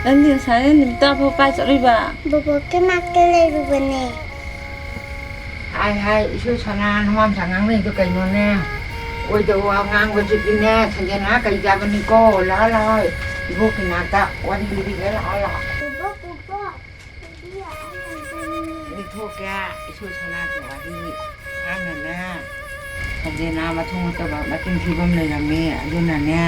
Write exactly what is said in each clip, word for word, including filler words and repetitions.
ꯅꯪꯗꯤ ꯉꯁꯥꯏ ꯅꯨꯃꯤꯠ ꯇꯥꯐꯥꯎ ꯀꯥꯏ ꯆꯠꯂꯨꯏꯕ? ꯕꯣꯕꯣꯛꯀꯤ ꯃꯅꯥꯛꯇ ꯂꯩꯔꯨꯕꯅꯦ꯫ ꯍꯥꯏ, ꯍꯥꯏ, ꯏꯁꯨ ꯁꯅꯥ, ꯅꯃꯥꯝꯆꯥ ꯉꯥꯡꯅꯩꯗꯣ ꯀꯩꯅꯣꯅꯦ? ꯑꯣꯏꯗꯕ ꯋꯥ ꯉꯥꯡꯕꯁꯤꯗꯤꯅꯦ, ꯁꯟꯖꯦꯅꯥ ꯀꯩ ꯆꯥꯕꯅꯤꯀꯣ? ꯂꯥꯛꯑꯣ, ꯂꯥꯛꯑꯣ, ꯏꯕꯣꯛꯀꯤ ꯅꯥꯛꯇ ꯋꯥꯔꯤ ꯂꯤꯕꯤꯒꯦ, ꯂꯥꯛꯑꯣ, ꯂꯥꯛꯑꯣ꯫ ꯕꯣꯕꯣꯛ, ꯕꯣꯕꯣꯛ, ꯂꯤꯊꯣꯛꯀꯦ, ꯏꯁꯨ ꯁꯅꯥꯒꯤ ꯋꯥꯔꯤ꯫ ꯊꯥꯏꯅꯅꯦ, ꯁꯟꯖꯦꯅꯥ ꯃꯊꯣꯡ ꯅꯠꯇꯕ ꯃꯆꯤꯟ ꯊꯤꯕ ꯑꯃ ꯂꯩꯔꯝꯃꯤ꯫ ꯑꯗꯨꯅꯅꯦ,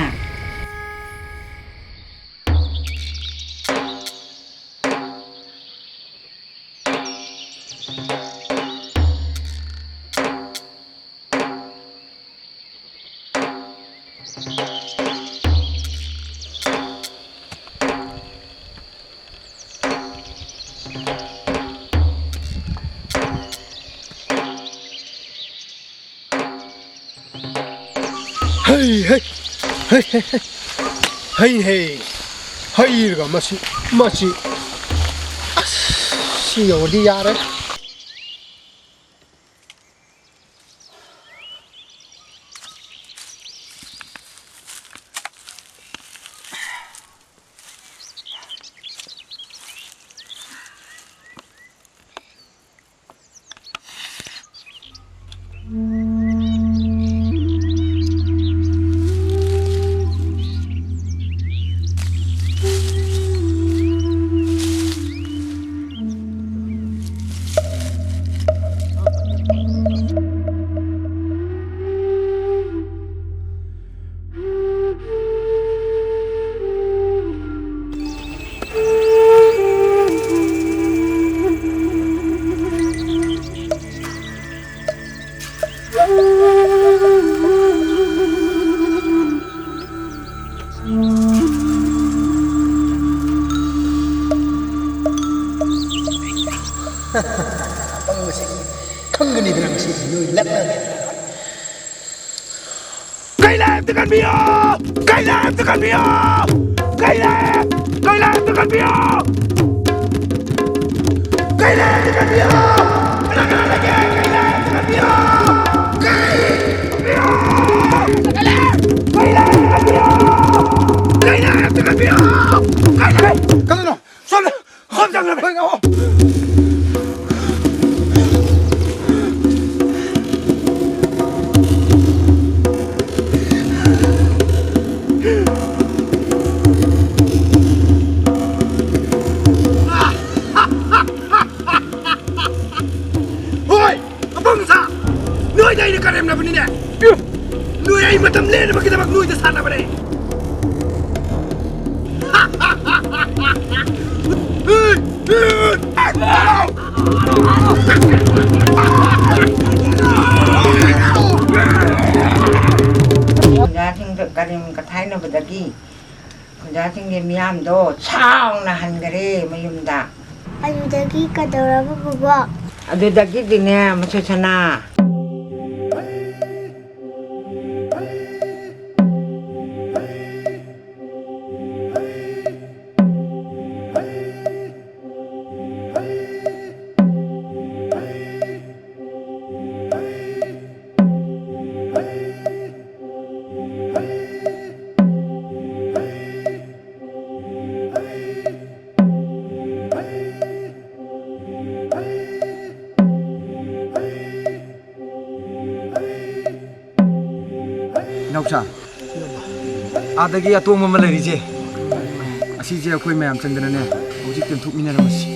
ꯍꯩ ꯍꯩ, ꯍꯩ ꯍꯩ ꯍꯩ, ꯍꯩ ꯍꯩ, ꯍꯩꯔꯒ ꯃꯁꯤ, ꯃꯁꯤ, ꯑꯁ, ꯁꯤ ꯌꯧꯔꯗꯤ ꯌꯥꯔꯦ꯫ ꯑꯄꯪꯕꯁꯤꯡ, ꯈꯪꯒꯅꯤꯗꯅ ꯉꯁꯤꯗꯤ ꯅꯣꯏ ꯂꯛꯅꯒꯦ꯫ ꯀꯩꯂꯥꯏ ꯑꯝꯇ ꯀꯟꯕꯤꯌꯣ! ꯀꯩꯂꯥꯏ ꯑꯝꯇ ꯀꯟꯕꯤꯌꯣ! ꯀꯩꯂꯥꯏ! ꯀꯩꯂꯥꯏ ꯑꯝꯇ ꯀꯟꯕꯤꯌꯣ! ꯀꯩꯂꯥꯏ ꯑꯝꯇ ꯀꯟꯕꯤꯌꯣ! ꯀꯅꯥ ꯀꯅꯥ ꯂꯩꯒꯦ? ꯀꯩꯂꯥꯏ ꯑꯝꯇ ꯀꯟꯕꯤꯌꯣ! ꯀꯩ! ꯀꯩꯂꯥꯏ ꯑꯝꯇ ꯀꯟꯕꯤꯌꯣ! ꯀꯩꯂꯥꯏ! ꯑꯣꯖꯥꯁꯤꯡꯗ ꯀꯔꯦꯝ ꯀꯊꯥꯏꯅꯕꯗꯒꯤ ꯑꯣꯖꯥꯁꯤꯡꯒꯤ ꯃꯤꯌꯥꯝꯗꯣ ꯁꯥꯎꯅ ꯍꯟꯈꯔꯦ ꯃꯌꯨꯝꯗ꯫ ꯑꯗꯨꯗꯒꯤ ꯀꯩꯗꯧꯔꯕ, ꯕꯣꯕꯣꯛ? ꯑꯗꯨꯗꯒꯤꯗꯤꯅꯦ, ꯃꯁꯦ ꯁꯅꯥ, ꯏꯅꯥꯎꯆꯥ, ꯑꯥꯗꯒꯤ ꯑꯇꯣꯡꯕ ꯑꯃ ꯂꯩꯔꯤꯁꯦ, ꯑꯁꯤꯁꯦ ꯑꯩꯈꯣꯏ ꯃꯌꯥꯝ ꯆꯪꯗꯅꯅꯦ ꯍꯧꯖꯤꯛ ꯇꯦꯟꯊꯣꯛꯃꯤꯟꯅꯔꯝꯃꯁꯤ꯫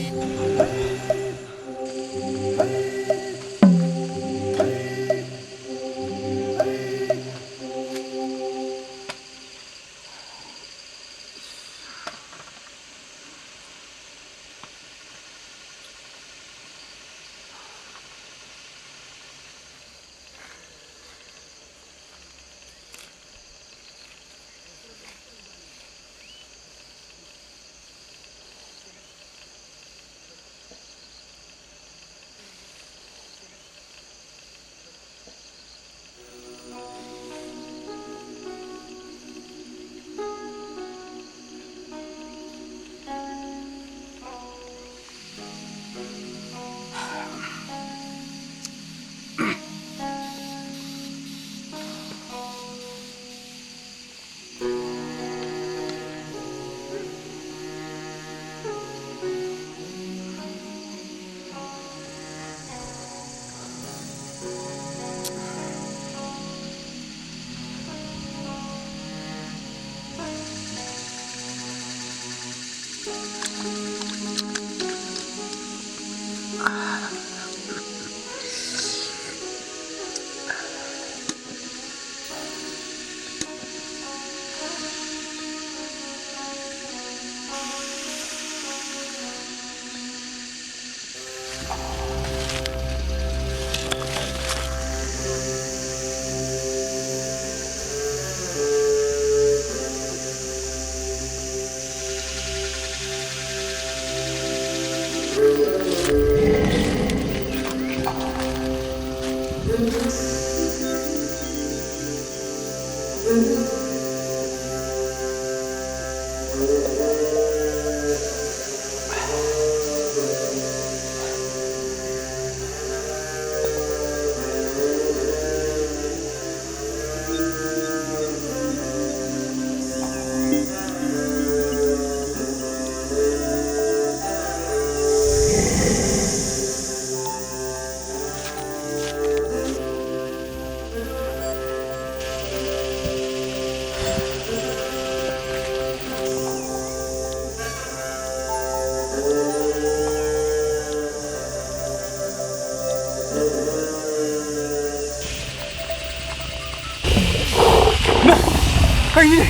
ꯀꯩꯅꯦ?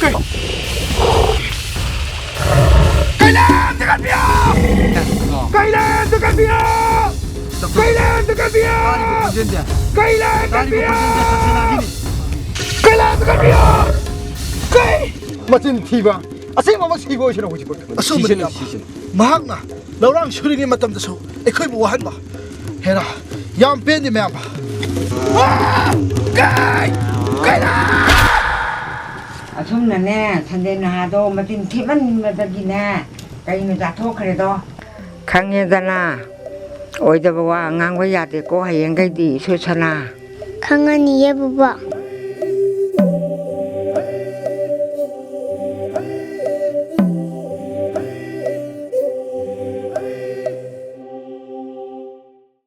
ꯀꯩ? ꯀꯩꯂꯦꯟ ꯊꯤꯒꯠꯄꯤꯌꯨ! ꯀꯩꯂꯦꯟ ꯊꯤꯒꯠꯄꯤꯌꯨ! ꯀꯩꯂꯦꯟ ꯊꯤꯒꯠꯄꯤꯌꯨ! ꯀꯩꯂꯦꯟ ꯊꯤꯒꯠꯄꯤꯌꯨ! ꯀꯩꯂꯦꯟ ꯊꯤꯒꯠꯄꯤꯌꯨ! ꯀꯩ? ꯃꯆꯤꯟ ꯊꯤꯕ! ꯑꯁꯦꯡꯕꯃꯛ ꯁꯤꯕ ꯑꯣꯏꯁꯅꯨ ꯍꯧꯖꯤꯛꯃꯛ꯫ ꯑꯆꯨꯝꯕꯅꯤ, ꯁꯤꯁꯅꯨ, ꯏꯌꯥꯝꯕ꯫ ꯁꯤꯁꯅꯨ꯫ ꯃꯍꯥꯛꯅ ꯂꯧꯔꯥꯡ ꯁꯨꯔꯤꯉꯩ ꯃꯇꯝꯗꯁꯨ ꯑꯩꯈꯣꯏꯕꯨ ꯋꯥꯍꯟꯕ꯫ ꯍꯦꯔꯥ, ꯌꯥꯝ ꯄꯦꯟꯗꯦ, ꯃꯌꯥꯝꯕ꯫ ꯑꯁꯨꯝꯅꯅꯦ, ꯁꯟꯗꯦ ꯅꯍꯥꯗꯣ ꯃꯆꯤꯟ ꯊꯤꯃꯟꯕꯗꯒꯤꯅꯦ, ꯀꯩꯅꯣ ꯆꯥꯊꯣꯛꯈ꯭ꯔꯦꯗꯣ꯫ ꯈꯪꯉꯦꯗꯅ, ꯑꯣꯏꯗꯕ ꯋꯥ ꯉꯥꯡꯕ ꯌꯥꯗꯦꯀꯣ, ꯍꯌꯦꯡꯈꯩꯗꯤ, ꯁꯨꯁꯅꯥ꯫ ꯈꯪꯉꯅꯤꯌꯦ, ꯕꯣꯕꯣꯛ꯫